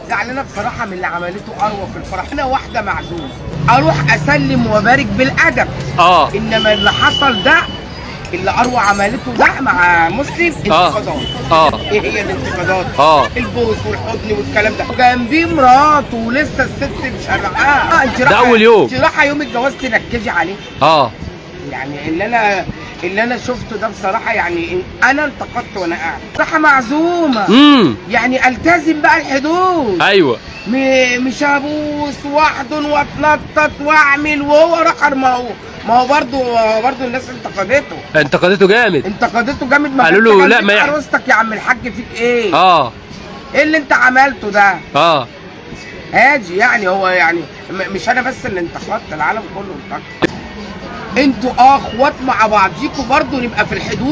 زعلانة بصراحة من اللي عملته اروى في الفرح. انا واحدة معزومه اروح اسلم وابارك بالادب، انما اللي حصل ده اللي اروى عملته ده مع مسلم انتقادات. ايه هي الانتقادات؟ البوس والحضن والكلام ده، جنبيه مراته ولسه الست مش هرقاه. انت ده أول يوم. انت رايحة يوم الجواز تنكدي عليه. يعني اللي انا شفته ده بصراحة، يعني انا انتقدت وانا قاعد راحة معزومه. يعني التزم بقى الحدود. ايوه، مش هبوس واحضن واتنطط واعمل وهو رخر. ما هو برضه الناس انتقدته. انتقدته جامد. انتقدته جامد. ما قالوا له لا، ما عروستك يا عم الحاج، فيك ايه؟ ايه اللي انت عملته ده؟ هاجي يعني هو يعني مش انا بس اللي انتقدت، العالم كله انتقد. انتوا اخوات مع بعضيكوا برضه، نبقى في الحدود.